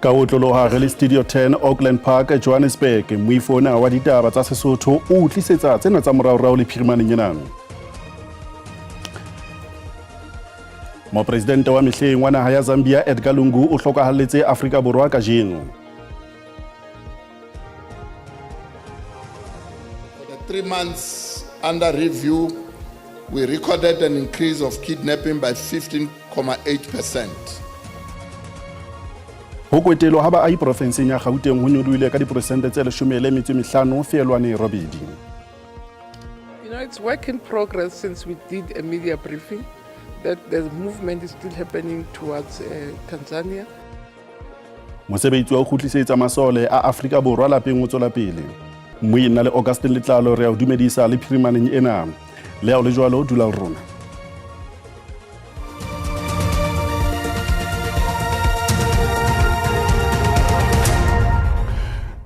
Ka ho otloloha re le Studio 10 Auckland Park, Johannesburg, moifo ona wa ditaba tsa Sesotho o tlisetsa tsena tsa moraorao le phirimaneng ena. Mopresidente wa mehleng wa naha ya Zambia Edgar Lungu o hlokahalletse Afrika Borwa kajeno. For the 3 months under review, we recorded an increase of kidnapping by 15.8%. Ho kwetelwa ha baahi porofenseng ya Gauteng ho nyolohile ka diperesente tse 15.8. It's work in progress since we did a media briefing that the movement is still happening towards Tanzania. Mosebetsi wa ho kgutlisetsa masole a Afrika Borwa lapeng o tswela pele. Moina le Augustin Letlalo re a o dumedisa le phirimaneng ena. Le ha o le jwalo, dula le rona.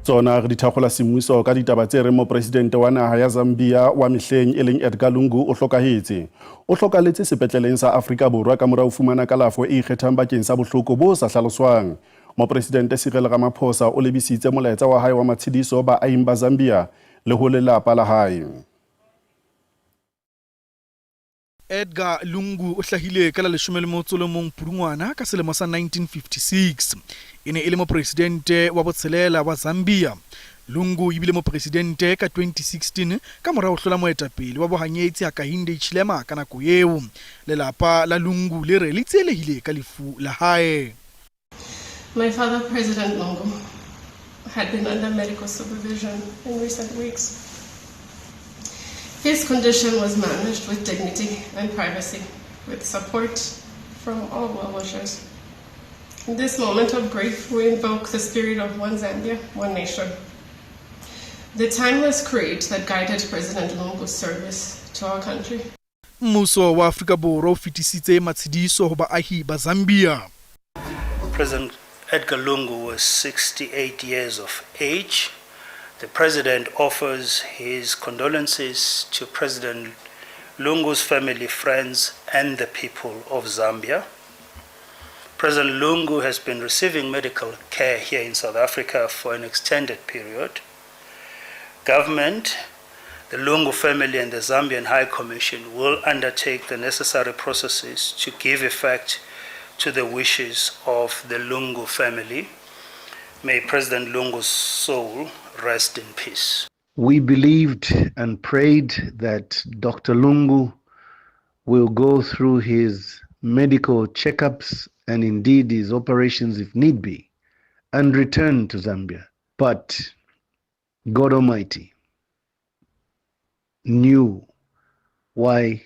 Tsona re di thakgola semmuso ka ditaba tse reng mopresidente wa naha ya Zambia wa mehleng e leng Edgar Lungu o hlokahetse. O hlokaletse sepetleleng sa Afrika Borwa ka mora ho fumana kalafo e ikgethang bakeng sa bohloko bo sa hlaloswang. Mopresidente Cyril Ramaphosa o lebisitse molaetsa wa hae wa matshediso baahing ba Zambia le ho lelapa la hae. Edgar Lungu o hlahile ka la 11 Pudungwana ka selemo sa 1956. E ne e le mopresidente wa botshelela wa Zambia. Lungu ebile mopresidente ka 2016 ka mora ho hlola moetapele wa bohanyetsi Hakainde Hichilema ka nako eo. Lelapa la Lungu le re le tsielehile ka lefu la hae. My father, President Lungu, had been under medical supervision in recent weeks. His condition was managed with dignity and privacy, with support from all well wishers. In this moment of grief, we invoke the spirit of one Zambia, one nation. The timeless creed that guided President Lungu's service to our country. Mmuso wa Afrika Borwa o fetisitse matshediso ho baahi ba Zambia. President Edgar Lungu was 68 years of age. The president offers his condolences to President Lungu's family, friends, and the people of Zambia. President Lungu has been receiving medical care here in South Africa for an extended period. Government, the Lungu family, and the Zambian High Commission will undertake the necessary processes to give effect to the wishes of the Lungu family. May President Lungu's soul rest in peace. We believed and prayed that Dr. Lungu will go through his medical checkups and indeed his operations if need be and return to Zambia. But God Almighty knew why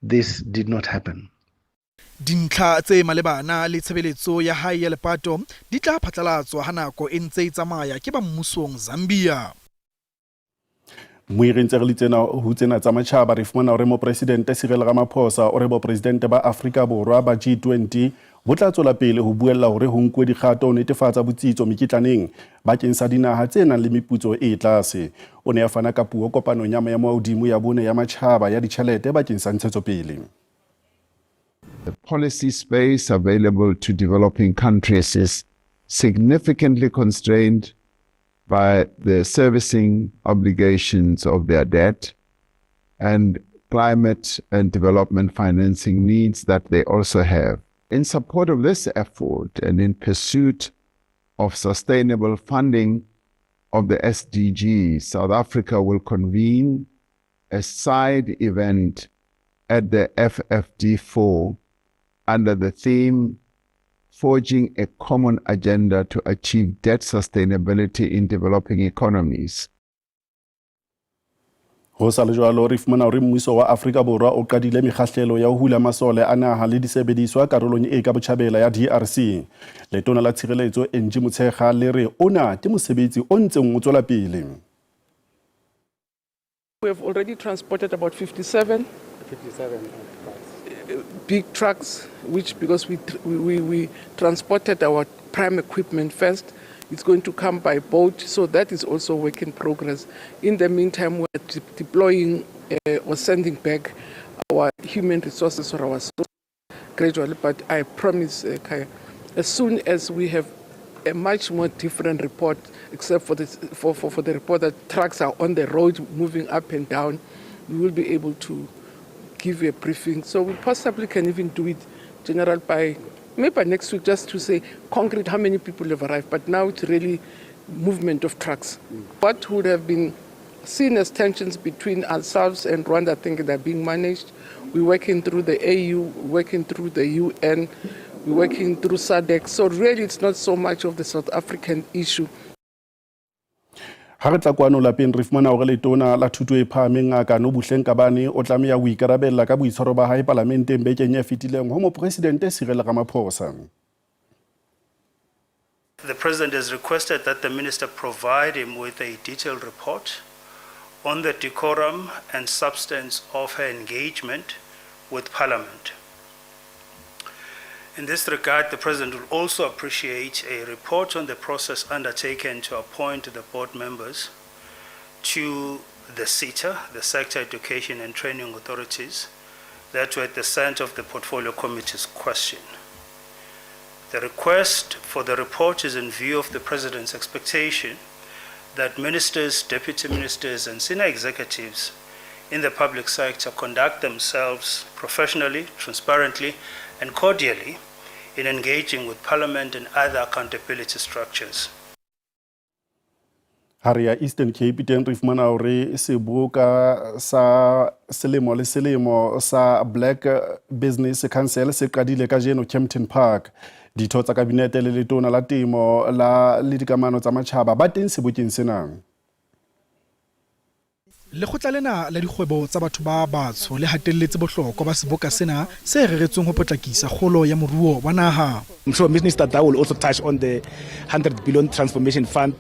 this did not happen. Dintlha tse malebana le tshebeletso ya hae ya lepato di tla phatlalatswa ha nako e ntse e tsamaya ke ba mmusong Zambia. Moi re ntse re le tsena ho tsena tsa matjhaba, re fumana hore mopresidente Cyril Ramaphosa o re bopresidente ba Afrika Borwa ba G20 bo tla tswela pele ho buella hore ho nkuwe dikgato ho netefatsa botsitso mekitlaneng bakeng sa dinaha tse nang le meputso e tlase. O ne a fana ka puo kopanong ya maemo a hodimo ya bone ya matjhaba ya ditjhelete bakeng sa ntshetsopele. The policy space available to developing countries is significantly constrained by the servicing obligations of their debt and climate and development financing needs that they also have. In support of this effort and in pursuit of sustainable funding of the SDGs, South Africa will convene a side event at the FFD4 under the theme "Forging a Common Agenda to Achieve Debt Sustainability in Developing Economies." Ho sa le jwalo, re fumana hore mmuso wa Afrika Borwa o qadile mekgahlelo ya ho hula masole a naha le disebediswa karolong e ka botjhabela ya DRC. Letona la Tshireletso Angie Motshekga le re ona ke mosebetsi o ntseng o tswela pele. We have already transported about 57 57 big trucks, which because we transported our prime equipment first, it's going to come by boat, so that is also work in progress. In the meantime, we're deploying or sending back our human resources or our sources gradually, but I promise, Kaya, as soon as we have a much more different report, except for the, for, for, for the report that trucks are on the road moving up and down. We will be able to give you a briefing. So we possibly can even do it, General, by maybe next week, just to say concrete how many people have arrived. But now it's really movement of trucks. What would have been seen as tensions between ourselves and Rwanda, I think they're being managed. We're working through the AU, working through the UN, we're working through SADC. So really, it's not so much of the South African issue. Ha re tla kwano lapeng re fumana hore letona la thuto e phahameng Ngaka Nobuhle Nkabane o tlameha ho ikarabella ka boitshwaro ba hae palamenteng bekeng e fetileng ho mopresidente Cyril Ramaphosa. The President has requested that the Minister provide him with a detailed report on the decorum and substance of her engagement with Parliament. In this regard, the President will also appreciate a report on the process undertaken to appoint the board members to the SETA, the Sector Education and Training Authorities, that were at the center of the Portfolio Committee's question. The request for the report is in view of the President's expectation that ministers, deputy ministers, and senior executives in the public sector conduct themselves professionally, transparently, and cordially in engaging with Parliament and other accountability structures. Ha re ya Eastern Cape teng re fumana hore seboka sa selemo le selemo sa Black Business Council se qadile kajeno Kempton Park. Ditho tsa kabinete le letona la temo la le dikamano tsa matjhaba ba teng sebokeng sena. Lekgotla lena la dikgwebo tsa batho ba batsho le hatelletse bohlokwa ba seboka sena se reretsweng ho potlakisa kgolo ya moruo wa naha. I'm sure Minister Tau will also touch on the 100 billion transformation fund.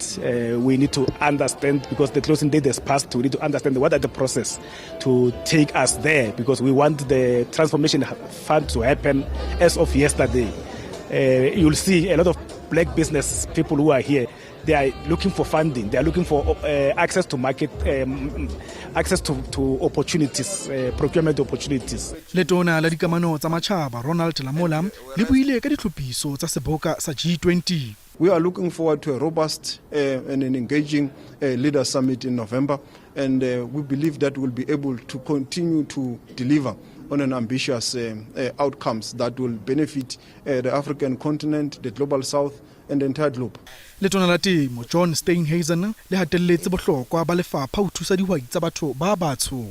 We need to understand, because the closing date has passed, we need to understand what are the process to take us there, because we want the transformation fund to happen as of yesterday. You'll see a lot of black business people who are here. They are looking for funding. They are looking for access to market, access to opportunities, procurement opportunities. Letona la dikamano tsa matjhaba Ronald Lamola le buile ka ditlhophiso tsa seboka sa G20. We are looking forward to a robust and an engaging leader summit in November, and we believe that we'll be able to continue to deliver on an ambitious outcomes that will benefit the African continent, the global south, and the entire globe. Letona la temo John Steenhuisen le hatelletse bohlokwa ba lefapha ho thusa dihwai tsa batho ba batsho.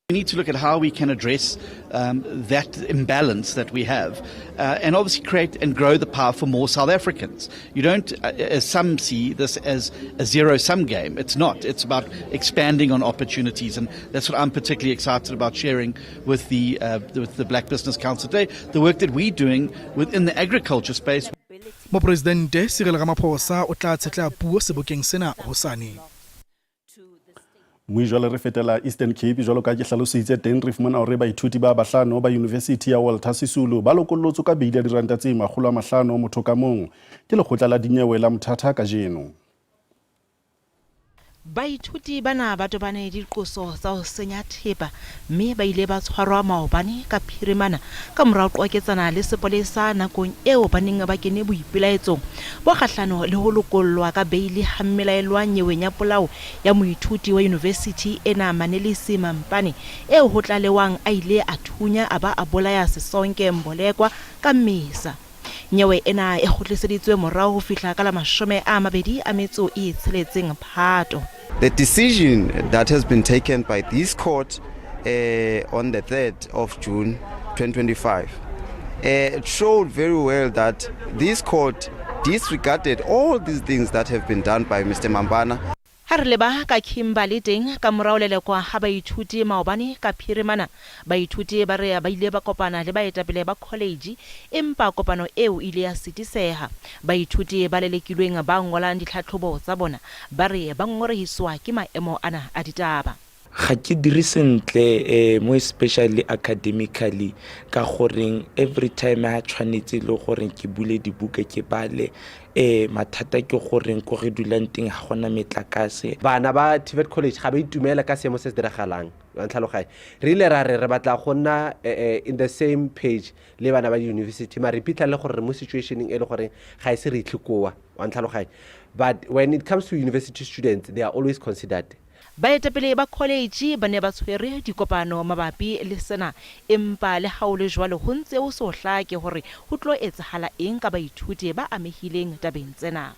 We need to look at how we can address that imbalance that we have and obviously create and grow the power for more South Africans. You don't, as some see this as a zero-sum game. It's not. It's about expanding on opportunities, and that's what I'm particularly excited about sharing with the Black Business Council today, the work that we're doing within the agriculture space. Mopresidente Cyril Ramaphosa o tla tshetla puo sebokeng sena hosane. Mme jwale re fetela Eastern Cape jwalo ka ke hlalositse teng re fumana hore baithuti ba bahlano ba University ya Walter Sisulu ba lokollotswe ka beili ya diranta tse 500 motho ka mong ke lekgotla la dinyewe la Mthatha kajeno. Baithuti bana ba tobane le diqoso tsa ho senya thepa mme ba ile ba tshwarwa maobane ka phirimana ka mora ho qwaketsana le sepolesa nakong eo ba neng ba kene boipelaetsong bo kgahlano le ho lokollwa ka beili ha mmelaellwa nyeweng ya polao ya moithuti wa yunivesithi ena Manelisi Mampane eo ho tlalewang a ile a thunya a ba a bolaya Sisonke Mbolekwa ka Mmesa. Nyewe ena e kgutliseditswe morao ho fihla ka la 26 Phato. The decision that has been taken by this court on the 3rd of June 2025 it showed very well that this court disregarded all these things that have been done by Mr. Mambana. Ha re leba ka Kimberley teng ka morao lelekwa ha baithuti maobane ka phirimana, baithuti ba re ba ile ba kopana le baetapele ba college empa kopano eo ile ya sitiseha. Baithuti ba lelekilweng ba ngolang ditlhatlhobo tsa bona ba re ba ngongorehiswa ke maemo ana a ditaba. Ga ke dire sentle mo especially academically ka goreng every time ha tshwanetse le gore ke bule dibuka ke bale mathata ke goreng ko re dulang teng ga gona metlakase. Bana ba TVET College ga ba itumela ka seemo se se diragalang, wa ntlhaloganya. Re ile ra re re batla go nna in the same page le bana ba di-university, mare re iphitlhela le gore re mo situationeng e le goreng ga e se re itlhe koa, wa ntlhaloganya. But when it comes to university students, they are always considered. Baetapele ba kholetjhe ba ne ba tshwere dikopano mabapi le sena, empa le ha ho le jwalo ho ntse ho so hlake hore ho tlo etsahala eng ka baithuti ba amehileng tabeng tsena.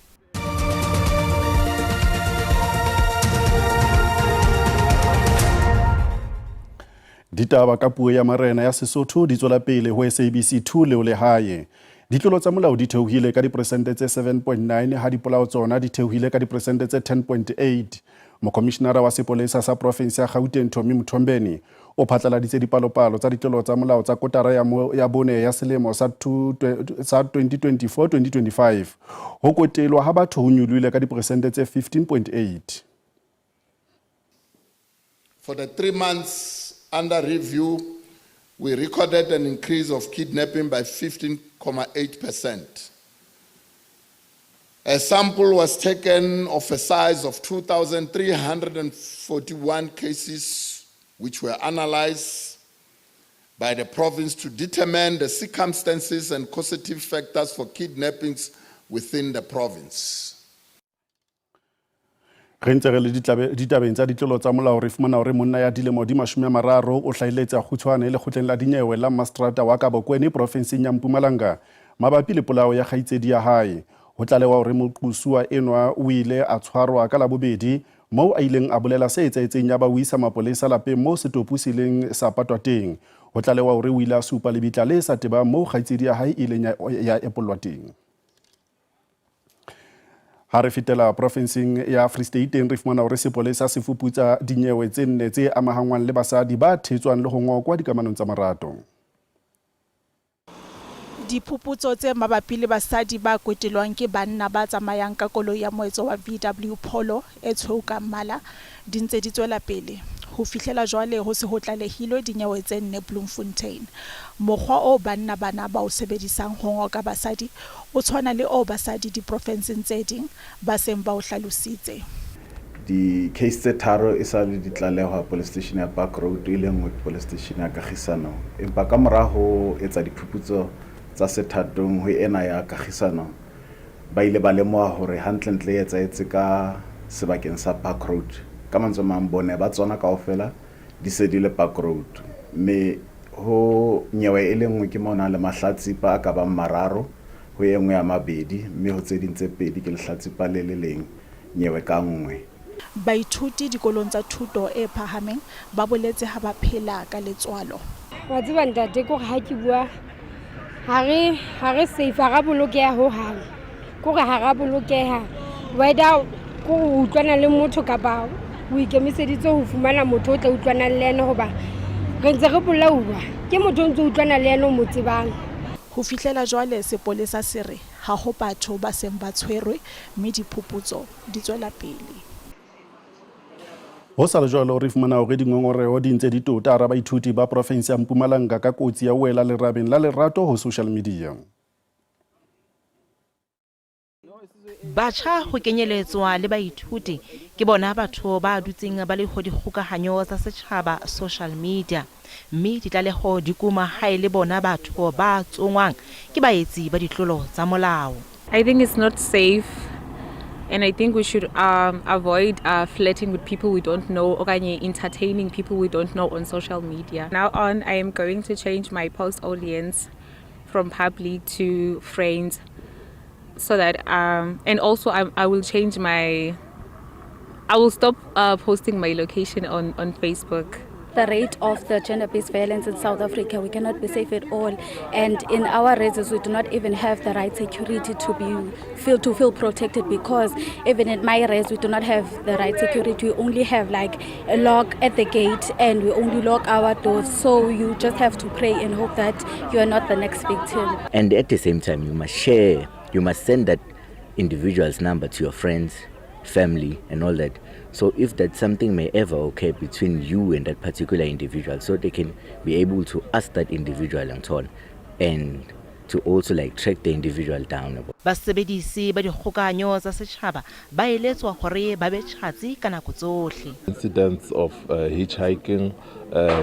Ditaba ka puo ya marena ya Sesotho di tswela pele ho SABC 2 leo lehae. Ditlolo tsa molao di theohile ka diperesente tse 7.9 ha dipolao tsona di theohile ka diperesente tse 10.8. Mokhomishenara wa sepolesa sa profense ya Gauteng Tommy Mthombeni o phatlaladitse dipalopalo tsa ditlolo tsa molao tsa kotara ya bone ya selemo sa 2024-2025. Ho kotelwa ha batho ho nyolohile ka diperesente tse 15.8. For the 3 months under review, we recorded an increase of kidnapping by 15.8%. A sample was taken of a size of 2,341 cases, which were analyzed by the province to determine the circumstances and causative factors for kidnappings within the province. Re ntse re le ditabeng tsa ditlolo tsa molao, re fumana hore monna ya dilemo di 30 o hlahiletse kgutshwane lekgotleng la dinyewe la Mastrata wa Kabokweni profenseng ya Mpumalanga mabapi le polao ya kgaitsedi ya hae. Ho tlalewa hore moqosuwa enwa o ile a tshwarwa ka Labobedi moo a ileng a bolela se etsahetseng ya ba o isa mapolesa lapeng moo setopo se ileng sa patwa teng. Ho tlalewa hore o ile a supa lebitla le sa tebang moo kgaitsedi ya hae e ileng ya epollwa teng. Ha re fetela profenseng ya Free State teng re fumana hore sepolesa se fuputsa dinyewe tse nne tse amahangwang le basadi ba thetswang le ho ngokwa dikamanong tsa marato. Diphuputso tse mabapi le basadi ba kwetelwang ke banna ba tsamayang ka koloi ya moetso wa VW Polo e tshweu ka mmala di ntse di tswela pele. Ho fihlela jwale ho se ho tlalehilwe dinyewe tse nne Bloemfontein. Mokgwa oo banna bana ba o sebedisang ho ngoka basadi o tshwana le oo basadi diprofenseng tse ding ba seng ba o hlalositse. Di-case tse tharo e sa le di tlalehwa police station ya Park Road, e le nngwe police station ya Kagisanong. Empa ka mora ho etsa diphuputso tsa sethatong ho ena ya Kagisanong, ba ile ba lemoha hore hantlentle e etsahetse ka sebakeng sa Park Road. Ka mantswe a mang, bone ba tsona kaofela di se di le Park Road. Mme ho nyewe e le nngwe ke mo nang le mahlatsipa a ka bang mararo, ho e nngwe ya mabedi, mme ho tse ding tse pedi ke lehlatsipa le le leng nyewe ka nngwe. Baithuti dikolong tsa thuto e phahameng ba boletse ha ba phela ka letswalo. Wa tseba ntate, ke hore ha ke bua ha re safe, ha ra bolokeha hohang. Ke hore ha ra bolokeha, whether ke hore o utlwana le motho kapa o ikemiseditse ho fumana motho o tla utlwanang le yena, hoba re ntse re bolauwa ke motho o ntse utlwana le yena o mo tsebang. Ho fihlela jwale sepolesa se re ha ho batho ba seng ba tshwerwe mme diphuputso di tswela pele. Ho sa le jwalo re fumana hore dingongoreho di ntse di tota hara baithuti ba profense ya Mpumalanga ka kotsi ya ho wela lerabeng la lerato ho social media. Batjha ho kenyeletswa le baithuti ke bona batho ba dutseng ba le ho dikgokahanyo tsa setjhaba social media, mme ditlaleho di kuma ha e le bona batho ba tsongwang ke baetsi ba ditlolo tsa molao. I think it's not safe, and I think we should avoid flirting with people we don't know or entertaining people we don't know on social media. Now on, I am going to change my post audience from public to friends, so that and also I will change my, I will stop posting my location on Facebook. The rate of the gender-based violence in South Africa, we cannot be safe at all, and in our races we do not even have the right security to feel protected, because even in my race we do not have the right security. We only have a lock at the gate, and we only lock our doors, so you just have to pray and hope that you are not the next victim. And at the same time, you must share, you must send that individual's number to your friends, family and all that. So if that something may ever occur between you and that particular individual, so they can be able to ask that individual and so on, and to also like track the individual down. Basebedisi ba dikgokahanyo tsa setjhaba ba eletswa hore ba be tjhatsi ka nako tsohle. Incidents of hitchhiking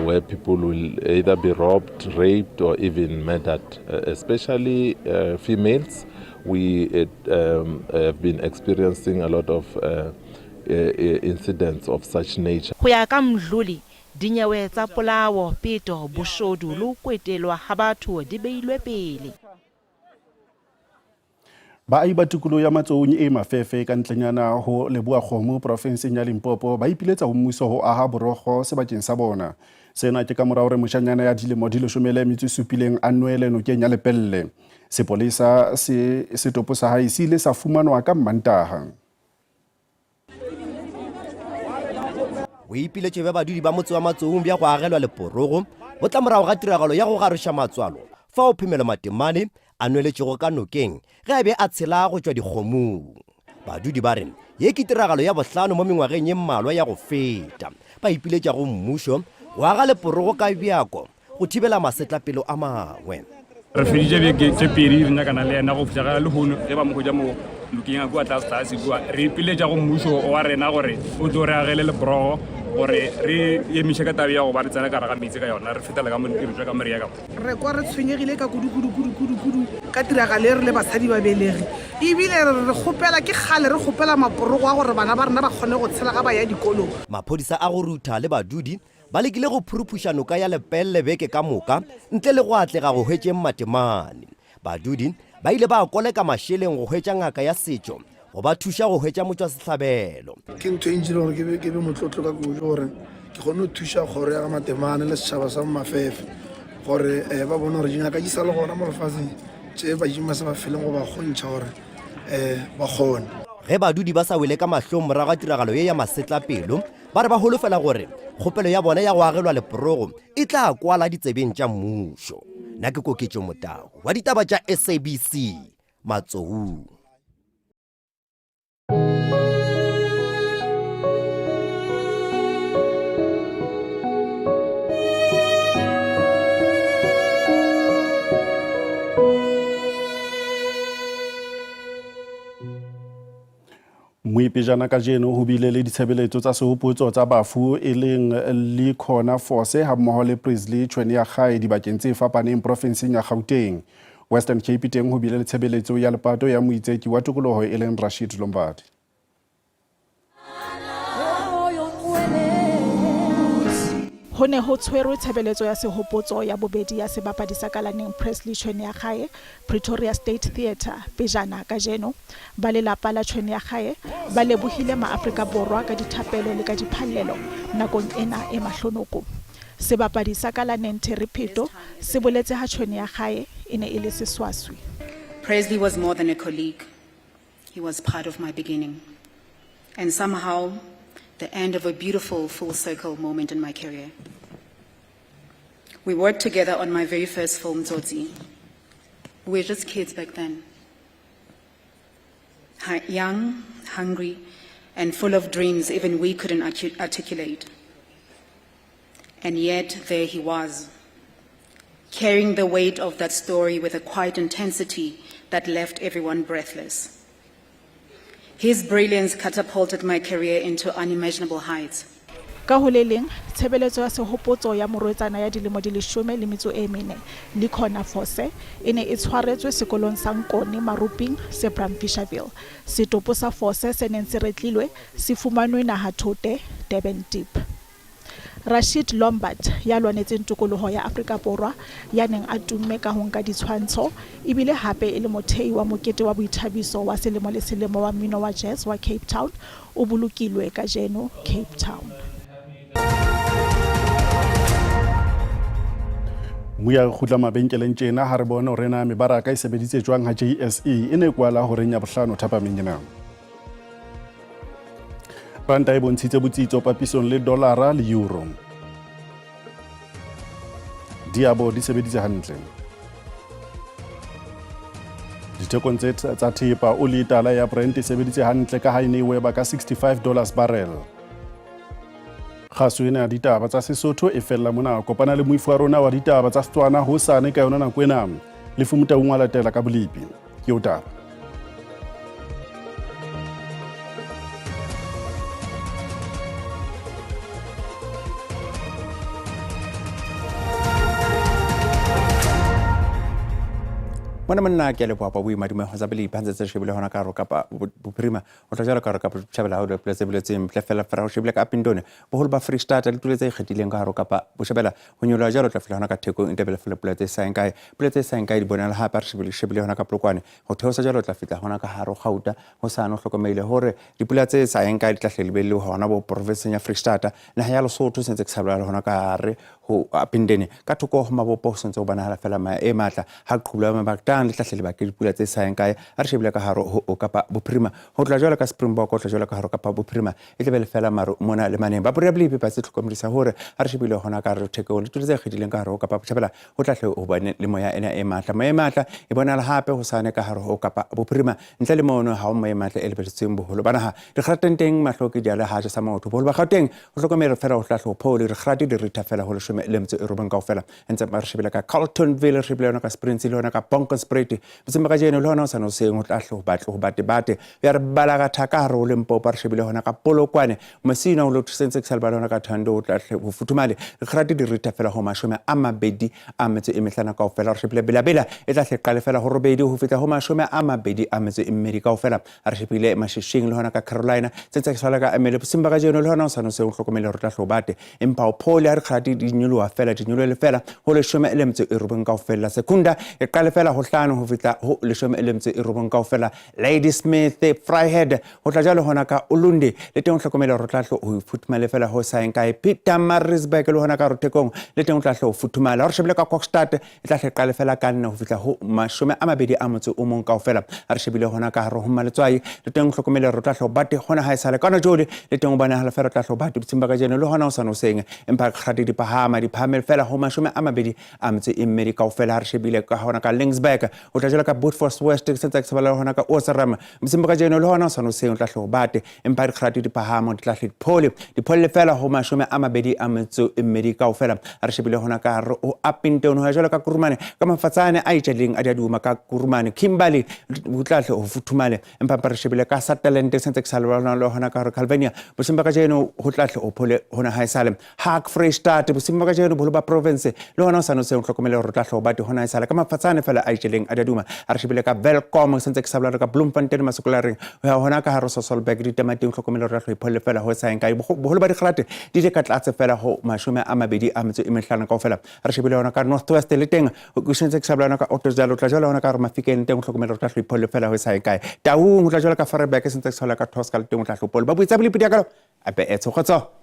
where people will either be robbed, raped or even murdered, especially females. We have been experiencing a lot of incidents of such nature. Ho ya ka Mdluli, dinyewe tsa polao, peto, boshodu le ho kwetelwa ha batho di beilwe pele. Baahi ba tikoloho ya Matsoong e Mafefe ka ntlenyana ho Leboa-Kgomo porofenseng ya Limpopo ba ipiletsa ho mmuso ho aha borokgo sebakeng sa bona. Sena ke ka mora hore moshanyana ya dilemo di 17 a nwele nokeng ya Lepelle. Sepolesa se setopo sa hae se ile sa fumanwa ka Mmantaha. Boipiletšo bja badudi ba motse wa Matsoong bja go agelwa leporogo bo tla morago ga tiragalo ya go garoša matswalo fao Phemelo Matemane a nweletšego ka nokeng ge a be a tshela go tšwa dikgomong. Badudi ba re ye ke tiragalo ya bohlano mo mengwageng ye mmalwa ya go feta. Ba ipiletša go mmušo go aga leporogo ka bjako go thibela masetlapelo a mangwe. Re feditše beke tše pedi re nyakana le yena go fihla ga lehono ge ba mo hwetša mo nokeng ya kua tlase-tlase kua. Re ipiletša go mmušo wa rena gore o tlo re agele leporogo gore re emiše ka taba ya go ba re tsena ka gare ga meetse ka yona re fetela ka mo re tšwa ka mo re ya ka mo. Re kwa re tshwenyegile ka kudu-kudu-kudu-kudu-kudu ka tiragalo e re le basadi ba belegi. Ebile re re kgopela, ke kgale re kgopela maporogo a gore bana ba rena ba kgone go tshela ga ba ya dikolong. Maphodisa a go rutha le badudi Ba lekile go phuruphuša noka ya Lepelle beke ka moka ntle le go atlega go hwetšeng Matemane. Badudi ba ile ba koleka mašeleng go hwetša ngaka ya setšo go ba thuša go hwetša motšwasehlabelo. Ke ntho e ntšhile gore ke be ke be motlotlo ka kudu gore ke kgone go thuša kgoro ya ga Matemane le setšhaba sa Mafefe gore um ba bone gore dingaka di sa le gona mo lefaseng tše badimo ba sa ba feleng go ba kgontšha gore um ba kgone. Ge badudi ba sa wele ka mahlong morago ga tiragalo ye ya masetlapelo, Ba re ba holofela gore kgopelo ya bona ya go agelwa leporogo e tla kwala ditsebeng tša mmušo. Nna ke Koketšo Motau wa ditaba tša SABC, Matsoung. Moipejana kajeno ho bile le ditshebeletso tsa sehopotso tsa bafu e leng Likhona Force hammoho le Presley Chweneyagae dibakeng tse fapaneng porofenseng ya Gauteng. Western Cape teng ho bile le tshebeletso ya lepato ya moitseki wa tokoloho e leng Rashid Lombard. Ho ne ho tshwerwe tshebeletso ya sehopotso ya bobedi ya sebapadi sa kalaneng Presley Chweneyagae Pretoria State Theatre pejana kajeno. Ba lelapa la Chweneyagae ba lebohile maAfrika Borwa ka dithapelo le ka diphallelo nakong ena e mahlonoko. Sebapadi sa kalaneng Terry Pheto se boletse ha Chweneyagae e ne e le seswaswi. Presley was more than a colleague. He was part of my beginning. And somehow, the end of a beautiful full circle moment in my career. We worked together on my very first film, Tsotsi. We were just kids back then. Young, hungry, and full of dreams even we couldn't articulate. And yet, there he was, carrying the weight of that story with a quiet intensity that left everyone breathless. His brilliance catapulted my career into unimaginable heights. Ka ho le leng, tshebeletso ya sehopotso ya morwetsana ya dilemo di 14, Likhona Fose, e ne e tshwaretswe sekolong sa Nkone Maruping se Braamfischerville. Setopo sa Fose se neng se retlilwe se fumanwe nahathote Durban Deep. Rashid Lombard, ya lwanetseng tokoloho ya Afrika Borwa, ya neng a tumme ka ho nka ditshwantsho ebile hape e le mothei wa mokete wa boithabiso wa selemo le selemo wa mmino wa jazz wa Cape Town, o bolokilwe kajeno Cape Town. Moya re kgutla mabenkeleng tjena ha re bone hore na mebaraka e sebeditse jwang ha JSE e ne e kwala horeng ya bohlano thapameng ena. Ranta e bontshitse botsitso papisong le dolara le euro. Diabo di sebeditse hantle. Dithekong tse tsa thepa, oli e tala ya Brent e sebeditse hantle ka ha e ne e weba ka $65 barrel. Kgaso ena ya ditaba tsa Sesotho e fella mona. Kopana le moifi wa rona wa ditaba tsa Setswana hosane ka yona nako ena. Lefu Motaung wa latela ka bolepi. Ke o taba. Mona monna ke a leboha pa boima dume tsa pele ipha tse shebile hona ka ro kapa bophirima o tla jalo ka ro kapa botjhabela ha o dipula tse boletseng ntle fela fela ho shebile ka Upington boholo ba Free State le tule tse ikgethileng ka haro kapa botjhabela ho nyoloha jalo tla fihla hona ka Thekong e tebele fela pula tse saeng kae pula tse saeng kae di bonala hape re shebile shebile hona ka Polokwane ho theosa jalo tla fihla hona ka haro Gauta ho sano hlokomeile hore dipula tse saeng kae di tla hle di be le hona bo provinseng ya Free State naha ya Lesotho sentse ke sa bolela hona ka hare ho Upington ka thoko ho mabopo ho sentse ho bonahala fela moya e matla ha qhubu la mabakang le tla hle lebake dipula tse saeng kae a re shebile ka hare ho Kapa Bophirima ho tloha jwalo ka Springbok ho tloha jwalo ka hare Kapa Bophirima e tlabe le fela maru mona le maneng ba borea bolipi ba se tlhokomedisa hore ha re shebile hona ka hare thekong le tulo tse kgethileng ka hare ho Kapa Botjhabela ho tla hle ho bane le moya ena e matla moya e matla e bonahala hape ho sane ka hare ho Kapa Bophirima ntle le mono ha ho moya e matla e lebeletsweng boholo ba naha dikgateng teng mahlo ke diale ha ja sa motho boholo ba Gauteng ho hlokomele fela ho tla hle ho phole dikgati di ritha fela ho 18 kaofela ntse re shebile ka Carltonville re shebile yona ka Springs le yona ka Bronkhorstspruit botseng ba kajeno le hona o sa no seng ho tla hle ho batle ho bate bate ya re bala ka thaka hare ho Limpopo re shebile hona ka Polokwane Mosina o lotho sentse ke sa lebala hona ka Thando o tla hle ho futhumale dikgati di ritha fela ho 25 kaofela re shebile Bela-Bela e tla hle qale fela ho 8 ho fihla ho 22 kaofela a re shebile Mashishing le hona ka Carolina tse tse tshwana ka emele bosing ba kajeno le hona o sa no se o hlokomele hore tla hlobate empa o phole ha re kgati di nyoloha fela di nyolohele fela ho 19 kaofela Secunda e qale fela ho 5 ho fihla ho 19 kaofela Ladysmith Vryheid ho tla jwalo hona ka Ulundi le teng o hlokomele hore tla hlo ho futhumale fela ho saeng kae Pietermaritzburg le hona ka Rothekong le teng o tla hlo ho futhumala re shebile ka Kokstad e tla hle qale fela ka 4 ho fihla ho 21 kaofela a re shebile hona ka hare ho Maletswai le teng hlokomele re tla hlo bate hona ha e sale kana jole le teng o bonahala fela tla hlo bate botsing ba kajeno le hona o sa no seng empa kgati di phahama di phahamele fela ho 22 kaofela ha re shebile ka hona ka Lingsburg o tla jela ka Beaufort West ke sentse ke sebala hona ka Osram botsing ba kajeno le hona o sa no seng o tla hlo bate empa dikgati di phahama di tla hle diphole diphole fela ho 22 kaofela a re shebile hona ka hare ho Upington ho ya jwalo ka Kurumane ka mafatsane a itjaleng a diaduma ka Kurumane Kimberley ho tla hle ho futhumale empa mpa re shebile ka Sutherland sentse ke sa lebala le hona ka hare Calvinia boseng ba kajeno ho tla hle ho phole hona ha esale Hak Freistata boseng ba kajeno boholo ba province le hona o sa no seng hlokomele hore tla hle ho bate hona esale ka mafatsane fela a itjaleng a diaduma a re shebile ka Welkom sentse ke sa bolala ka Bloemfontein Masokolareng ho ya hona ka hare Sasolburg ditamateng hlokomele hore tla hle pholle fela ho saeng kae boholo ba dikgrate di le ka tlatse fela ho 25 kaofela re shebile hona ka North West le teng o sentse ke sa bolala ka Ottosdal o tla jwala hona ka hare Mafikeng teng hlokomele hore tla hle pholle fela ho saeng kae Taung o tla jwala ka Fareberg sentse ke sa bolala ka Tosca le teng o tla hle pholle ba buitsa bolepi diakalo ape e tshogotso.